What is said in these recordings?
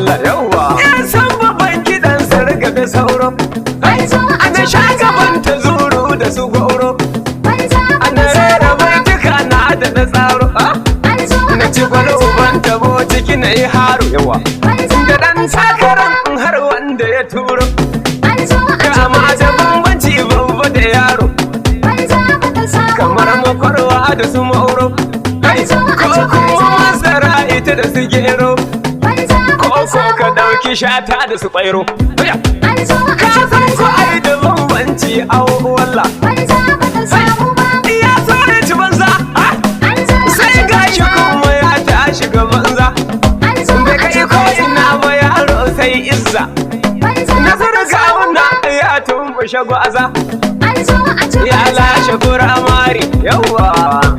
Allah yawa. Yan san babban kiɗan sarga da sauro. An zo a Ana ci sha banza. gaban ta zuru da su goro. Banza ba Ana ta rera samu ba. baituka na da na tsaro. Ah, An zo na a ci ci gwalo banza. uban tabo ciki na yi haro yawa. Banza Da ba ɗan ta samu ba. takarar har wanda ya turo. An zo a ci Kama da banza. bambanci babba da yaro. Banza ba ta samu Kamar ba. makwarwa da su mauro. Kai, An zo a ko ci kuma banza. masara ita da su gero. Banza ba Ko ta ko samu ka ba. ɗauki shata da su ɓairo. Haya. An zo a Ka ci san ko banza. ai da bambanci a walla. Banza ba ta samu ba. Ya so ya ci banza, ah, An zo a sai ci gashi banza. kuma ya tashi ga banza. An zo Bai a kai ci ko banza. ina ba yaro sai izza. Banza ba Nasiru ta samu gawuna ba. ya tumbushe gwaza. An zo a ci Ya banza. lashe firamare yawa.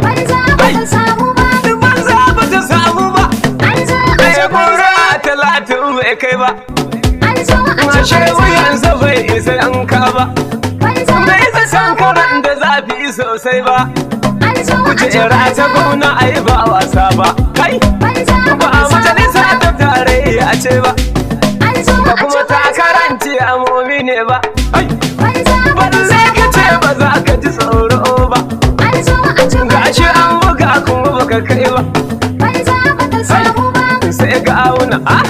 Banza ba ta samu ba. Banza ba ta samu ba. An zo a ci Ɗaya banza. gora 30 bai kai ba. An zo a ci Ashe banza. wuyansa bai isa yanka ba. Banza ba Bai ta isa samu ba. sankaran da zafi sosai ba. An zo a ci Kujera ta banza. gwamna ai ba wasa ba. Kai, Banza ba ba a ta samu majalisa ba. ta tarayya ce ba. An zo Ba a ci kuma banza. takaranci a momi ne ba. Ai, Banza ba ta balle samu ka ce ba. ba za ka ji tsoro ba. An zo a ci Gashi banza. an buga kuma baka kai ba. Banza ba ta samu ba. Sai ga auna, ah,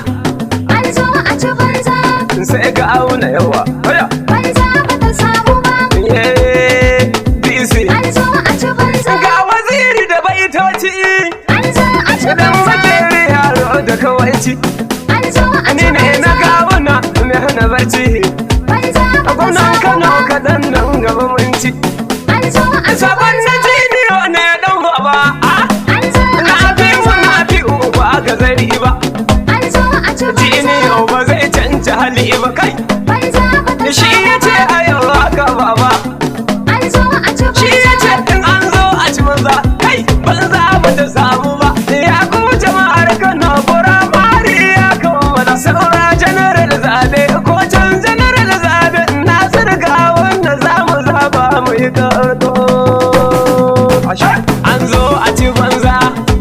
An zo a ci banza. sai ga auna yawa. Haya. Banza ba ta samu ba. Yeah, DC. An zo a ci banza. Ga waziri da baitoci. An zo a ci Dan banza. makeri yaro da kawaici. An zo a Ni ci ne na banza. gawuna mai hana barci. Banza ba ta Gwamnan samu Kano ba. kaɗan nan gaba mun ci. An zo a ci Sabon na banza. jiniyo ne dan baba. Ah, An zo a na ci fi mu banza. na fi uba ga zari ba. An zo a ci banza. Jiniyo ba zai canja hali ba kai. Banza ba ta Shi samu ya ce ba. a yau haka baba. An zo a ci Shi ya ce banza. in an zo a ci banza. Kai, banza ba ta samu ba. Ya ku jama'ar Kano mari ya kammala. Saura general zabe ko can general zabe. Nasir ga wanda za mu zaba mu yi karko. Ashe, an zo a ci banza.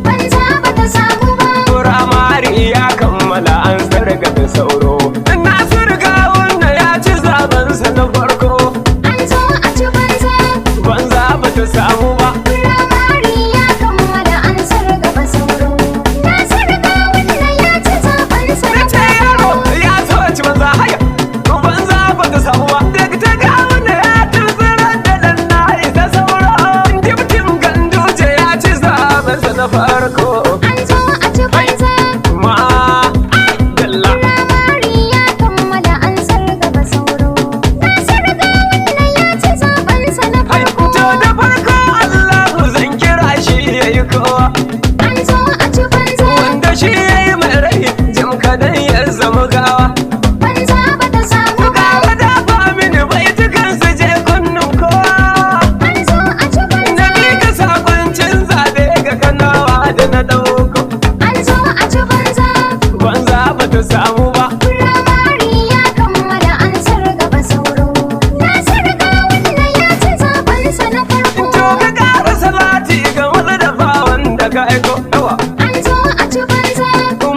Banza ba ta samu ba. Firamare ya kammala an sarga da sauro. Nasir ga wanda ya ci zabensa na farko. An zo a ci banza. Banza ba ta samu ba. Firamare ya kammala an sargaba sauro. Nasir Gawuna ya ci zaɓensa Na na ce yaro farko. ya so a ci banza haya. Banza ba ta samu ba. Daga ta ga wanda ya tunzura da ɗan na isa sauro. Dibtin Ganduje ya ci zabensa na farko. An zo a ci banza. Ma dalla. Firamare ya kammala an sargaba sauro. Nasir Gawuna ya ci zaɓensa na Hai, farko. to da farko Allahu zan kira shi yayi kowa. An zo a ci banza. Wanda shi yayi mai rai jim kadan ya zama gawa. Banza ba ta samu ba. Gara dafa mini baitukan su je kunnun kowa. An zo a ci Na banza. miƙa sakon cin zaɓe ga Kanawa da na ɗauko. An zo a ci banza. Banza ba ta samu ba. Firamare ya kammala an sargaba sauro. Nasir Gawuna ya ci zaɓensa na farko. To ka ƙara salati ga wani dafa wanda ka aiko. Yawa. An zo a ci banza.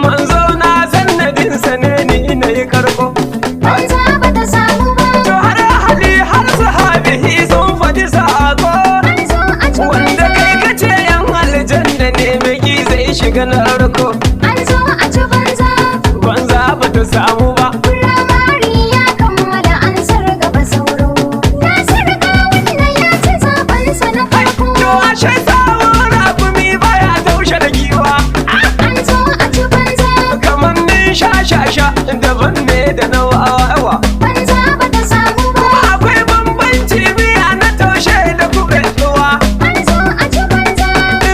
Manzo na sannadinsa ne ni na yi karko. Banza ba ta samu ba. To har ahali har sahabihi sun faɗi sako. An zo a ci Wanda banza. kai kace yan aljanna ne maki zai shiga narko. An zo a ci banza. Banza ba ta samu ba. Firamare ya kammala an sargaba sauro. Nasir Gawuna ya ci zaɓensa na farko. To ashe sawun rakumi baya taushe da giwa. An zo a ci banza. Kamar ni sha sha sha daban ne da na wawa. Banza ba ta samu ba. Kuma akwai bambanci miya na taushe da kuɓewa. An zo a ci banza.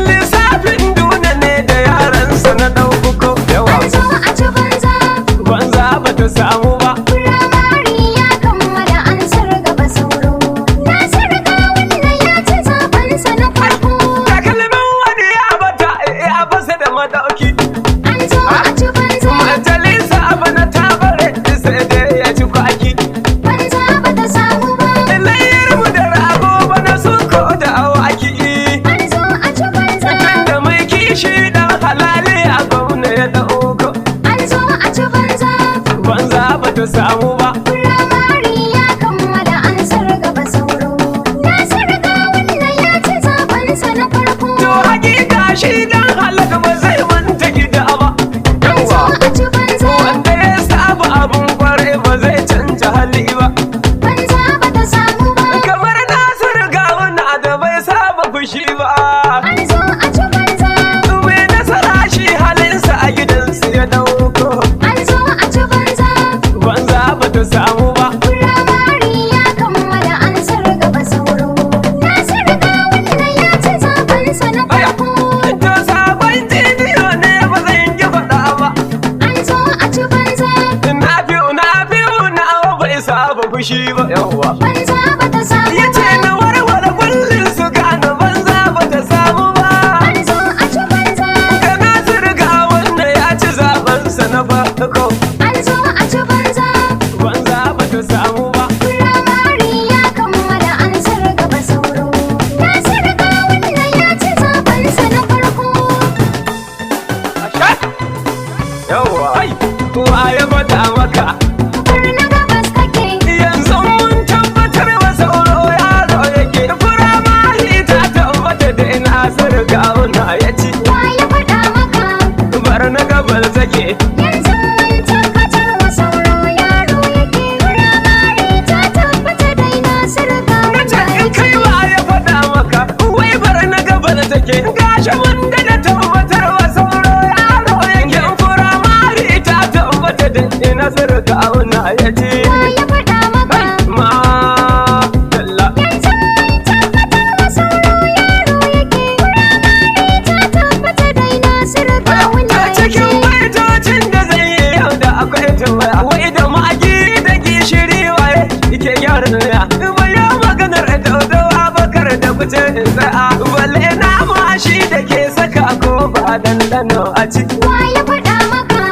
Lissafin duna ne da yaransa na ɗauko yawa. An zo a ci banza. Banza ba ta samu ba. Firamare ya kammala an sargaba sauro. Nasir Gawuna ya ci zaɓensa na farko. Takalmin wani ya bata ya fasa da madauki. An zo a ci banza. Majalisa bana ta bare sai dai ya ci kwaki. Banza ba ta samu ba. Layar mu da rago bana sun ko da awaki. An zo a ci banza. Tunda mai kishi dan halali a gwamna ya dauko. An zo a ci banza. samu ba. Firamare ya kammala an gaba sauro. Nasiru Gawuna ya ci zaɓensa na farko. To hakika shi dan halaka ba zai manta gida ba. An zo a ci banza, Wanda ya saba abun kwarai ba zai canja hali ba. banza ba ta samu ba. Kamar Nasiru Gawuna da bai saba fushi ba. An zo a ci banza, Mai nasara shi halinsa a gidansu ya dauko. an zo a ci banza. Banza ba ta samu ba. Firamare ya kammala an gaba sauro. Nasiru Gawuna ya ci zaɓensa na farko. To sabon bidiyo ne ba zan yi faɗa ba. An zo a ci banza, Na fi'u na fi'u na bai saba fushi ba. Yawwa. banza ba ta samu Ya ce ba. na warware kullum su gane banza ba ta samu ba. An zo a ci banza, Ga Nasiru Gawuna ya ci zaɓensa na farko. an zo a ci banza. Banza ba ta samu ba. Firamare ya kammala an gaba sauro. Nasiru Gawuna ya ci zaɓensa na farko. Yawwa. Ai, wa ya faɗa maka? Barna gabas kake, Yanzu mun tabbatar wa sauro yaro yake. Firamare ta tabbata da Nasiru Gawuna ya ci. wa ya faɗa maka? Bar na gabal take. Yanzu mun tabbatar wa sauro yaro yake. Firamare ta tabbata dai Nasiru Na ce Gawuna in ya kai ci. wa ya faɗa maka, wai bar na gabal take. Gashi mun da tabbatar wa sauro yaro yake. Firamare ta tabbata da Nasiru Gawuna ya ci. Wa ya faɗa maka? Ma dalla. Yanzu mun tabbatar wa sauro yaro yake. Firamare ta tabbata dai Nasiru Gawuna A ya ci. cikin baitocin da zai yi yau da akwai tambaya. Wai da magi da gishiri waye ke gyara miya. Bayo maganar daudawa bakar da kuce in tsaya. Balle nama shi da ke saka ko ba dandano a ci. Wa ya faɗa maka?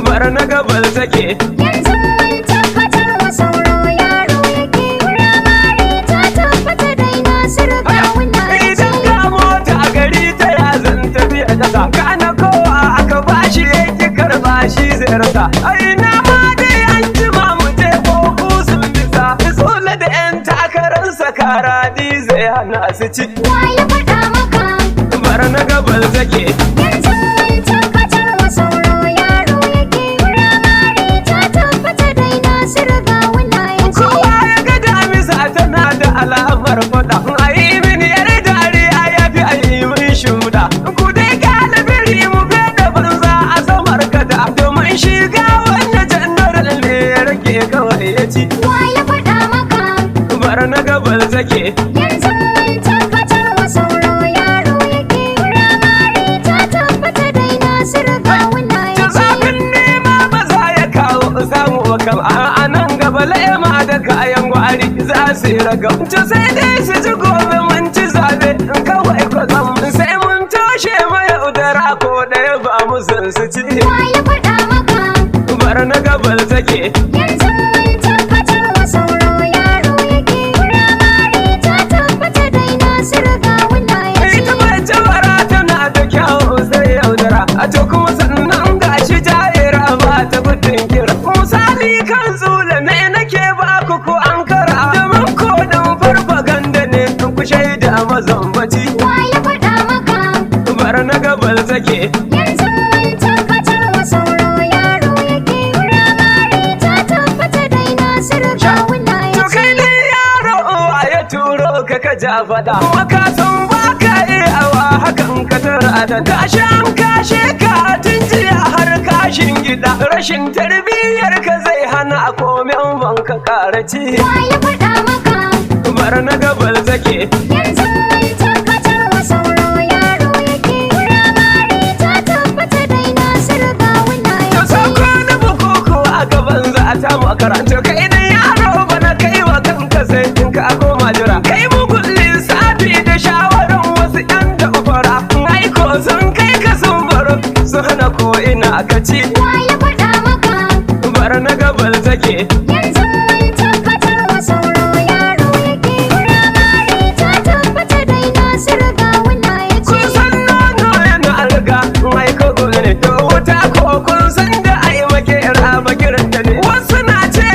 Bar na gabal take. Yanzu mun tabbatar wa sauro yaro yake. Firamare ta tabbata dai Nasiru Gawuna ya ci. Idan ga mota a gari ta ya zan tafi a ƙasa. Kana kowa aka bashi yake karba shi zai rasa. Ai na ma dai an jima mu je ko sun bisa. Sule da 'yan takararsa karadi zai hana su ci. Wa ya faɗa maka? Bar na gabal take. Yanzu mun tabbatar wa sauro yaro yake. Firamare ta tabbata dai Nasiru Gawuna ya ci. Kowa ya ga damisa tana da alamar faɗa. A yi mini yar dariya ya fi a yi min shuda. Ku dai galibiri mu da banza a samar gada. Domin shiga wannan janaral ne ya rage kawai ya ci. Wa ya faɗa maka? Bar na gabal take. Yanzu mun tabbatar wa sauro yaro yake. Firamare ta tabbata dai Nasiru Gawuna Ta ya ci. zafin nema ba za ya kawo samu ba kam. A nan gaba lema da kayan gwari za su yi ragam. To sai dai su ji gobe mun ci zabe kawai kwatsam. Sai mun toshe mayaudara ko ɗaya ba mu san su ci. Wa ya faɗa maka? Bar na gabal take. Yanzu mun tabbatar wa sauro yaro yake. Firamare ta tabbata dai Nasiru Gawuna ya ci. Ita mace bara tana da kyau sai yaudara. A to kuma sannan gashi jayira ba ta gudun kira. Misali kan tsula ne nake ba ku ko an kara. Domin ko dan farfaganda ne ku shaida mazambaci. Wa ya faɗa maka? Bar na gabal take. Yanzu mun tabbatar wa sauro yaro yake. Firamare ta tabbata dai Nasiru Gawuna To ya ci. kai ne yaro uwa ya turo ka ka ja faɗa. Kuma ka san ba ka iyawa hakan ka tara da gashi an kashe ka tun jiya har kashin gida. Rashin tarbiyyar ka zai hana komen banka karaci. Wa ya faɗa maka? Bar na gabal take. Yanzu mun tabbatar wa sauro yaro yake. Firamare ta tabbata dai Nasiru Gawuna To ya ci. sauko na bukuku a gaban za a ta makaranta. Kai ne yaro bana kai wa kanka sai in ka koma jira. Kai mugun lissafi da shawaran wasu 'yan da fara. Aiko sun kai ka sun baro su hana ko ina ka ci. Wa ya faɗa maka? Bar na gabal take. Yanzu mun tabbatar wa sauro yaro yake. Firamare ta tabbata dai Nasiru Gawuna ya ci. Kun san nono yana riga mai kogo ne. To wuta ko kun san da ai makera makiranta ne. Wasu na ce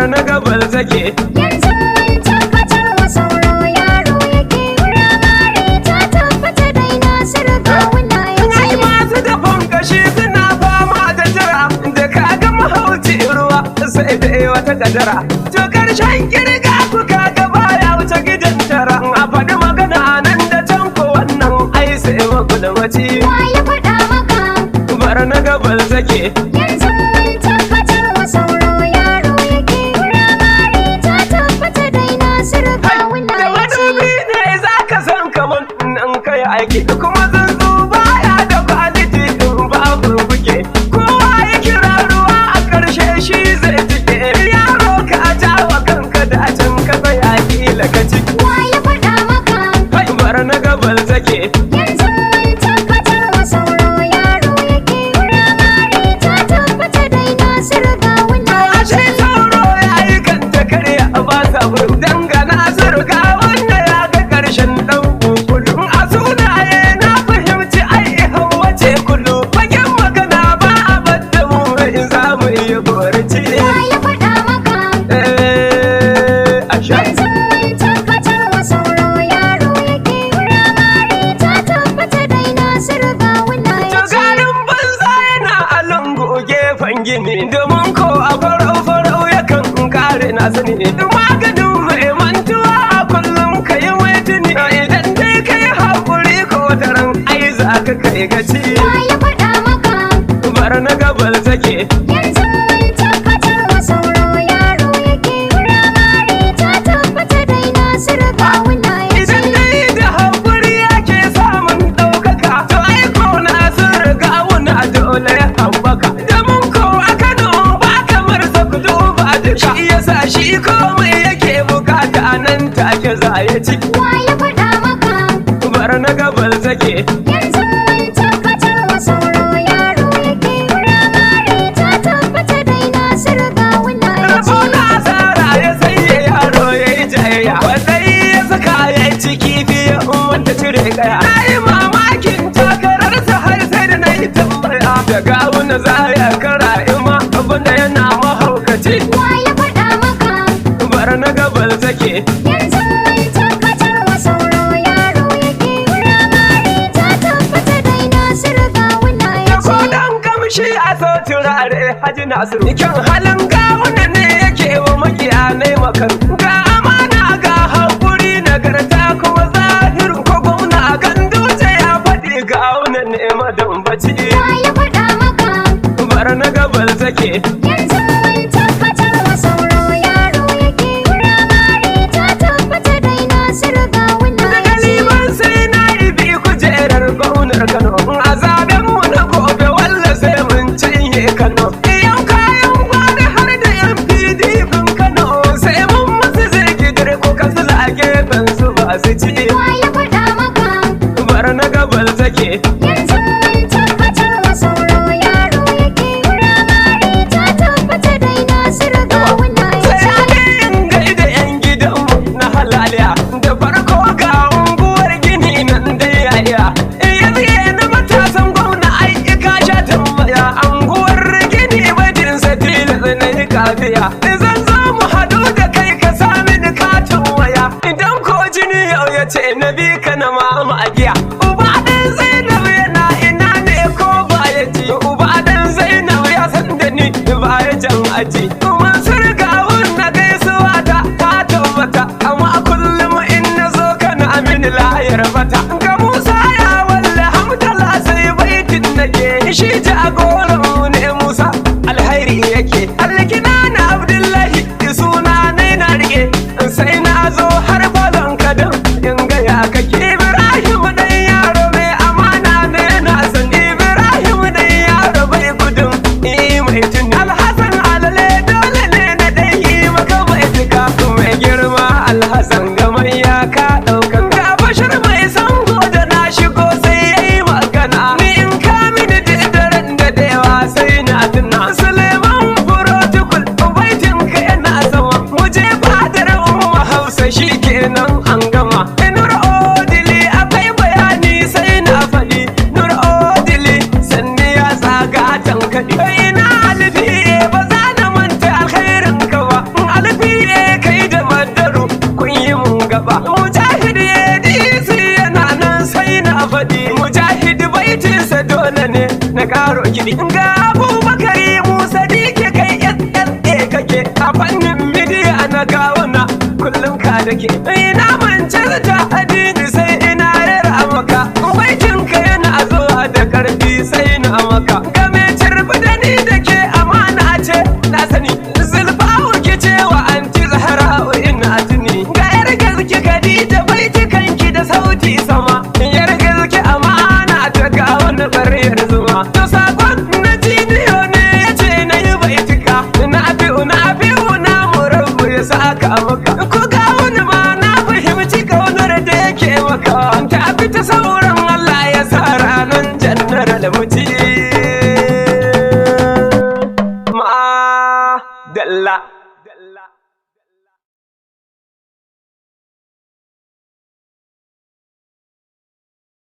Bar na gabal take. Yanzu mun tabbatar wa sauro yaro yake. Firamare ta tabbata dai Nasiru Gawuna ya Ai ce. masu dafan kashi suna fama da jira, da ka ga mahauci ruwa sai dai wata kadara. To karshen kirga ku kaga baya wuce gidan tara. A faɗi magana nan da can ko wannan ai sai magulmaci. Wa ya faɗa maka? Bar na gabal take. Yanzu mun tabbatar wa sauro yaro yake. Firamare ta tabbata dai Nasiru Gawuna Da ya ce. madubi ne za ka san kaman nan kai aiki, kuma tsuntsu baya da kwaliti in babu buke. Kowa ya kira ruwa a ƙarshe shi zai jike. Yaro ka jawa kanka da can ka tsaya kila ka ci. Wa ya faɗa maka? Hai, bar na gabal take. Yanzu mun tabbatar wa sauro yaro yake. Firamare ta tabbata dai Nasiru Gawuna ya Ashe ce. sauro ya yi kanta karya ba sa buru. Dangana surga wanda ya ga karshen ɗan kukulu. A sunaye na fahimci ai hawa ce kulu. Fagen magana ba a badda mu in za mu yi borci. Wa ya faɗa maka? Eh, ashe. Yanzu mun tabbatar wa sauro yaro yake. Firamare ta tabbata dai Nasiru Gawuna ya ce. Garin banza yana a lungu gefen gini, domin ko a farau farau yakan kare na sani. Maganin mai mantuwa a kullum ka yi mai tuni, idan dai ka yi haƙuri ko wataran ai za ka kai gaci. Wa ya faɗa maka? Bar na gabal take. Yanzu mun tabbatar wa sauro yaro yake. Firamare ta tabbata dai Nasiru Gawuna ya ce. Idan dai da haƙuri ake samun ɗaukaka, to ai ko na sun riga wuna dole ya haɓaka. Domin ko a Kano ba kamar sa, ku duba duka. Shi yasa shi komai yake bukata nan take za ya ci. Wa ya faɗa maka? Bar na gabal take. Yanzu mun tabbatar wa sauro yaro yake. Firamare ta tabbata dai Nasiru Gawuna ya Rabo ce. na asara ya sanya yaro ya yi jayayya. Kwaɗayi ya saka ya ci kifi ya wanda cire kaya. Na yi mamakin takararsa har sai da na yi tambaya. Da gawuna za ya kara ima abinda yana mahaukaci. Wa ya faɗa maka? Bar na gabal take. Yanzu mun tabbatar wa sauro yaro yake. Firamare ta tabbata dai Nasiru Gawuna ya Da ko ce. dan kamshi a so turare Haji Nasiru. Kyan halin gawuna ne yake wa makiya nai makan. Ga amana ga haƙuri nagarta kuma zahiru, ko gwamna Ganduje ya faɗi gawuna ne madambaci. Wa ya faɗa maka? Bar na gabal take. Yanzu mun tabbatar wa sauro yaro yake. Firamare ta tabbata dai Nasiru Gawuna Daga ya ce. liman sai na ibi kujerar gwamnar Kano. A zaben mu na gobe walla sai mun cinye Kano. Yau kayan gwada har da yan PDP Kano. Sai mun musu zirgidir ko kasu a gefen su ba su ci. Wa ya faɗa maka? Bar na gabal take. Yanzu mun tabbatar wa sauro yaro yake. Firamare ta tabbata dai Nasiru Gawuna ya Sai ce. a gaida yan gidanmu na halaliya. Da farko ga unguwar gini nan dai yaya. Yanzu na matasan gwamna ai ka sha tambaya. Unguwar gini bajin sa tilas na yi kafiya. Zan zo mu haɗu da kai ka sa mini katin waya. Idan ko jini yau ya ce na bi ka na mama a giya. Uba ɗan Zainab yana ina ne ko ba ya ji. Uba ɗan Zainab ya san da ni ba ya jan aji. Mansur Gawun na gaisuwa ta ta tabbata. Amma kullum in na zo kana mini layar bata. Ga Musa ya walle hamdala sai baitin nake. Shi jagoran mu ne Musa alhairi yake. Alkina na Abdullahi suna ne na rike. Sai na zo har falon kadan in gaya kake. Kiɗi ga Abubakari Musa Dike, kai SSA kake a fannin media na Gawuna, kullum ka dake. Ina mance ta addini, sai ina rera maka baitin ka, yana zuwa da karfi, sai na maka game cirbi da ni da ke, amana ce na sani. Zulfawu ki ce wa Anti Zahra'u, ina tuni ga yar gaske Khadija, baitukanki da sauti sama, yar gaske amana ta ga wani bariyar zuma. To sakon na jiniyo ne ya ce na yi baituka na fi'u na fi'u na murabbu ya saka maka. Ku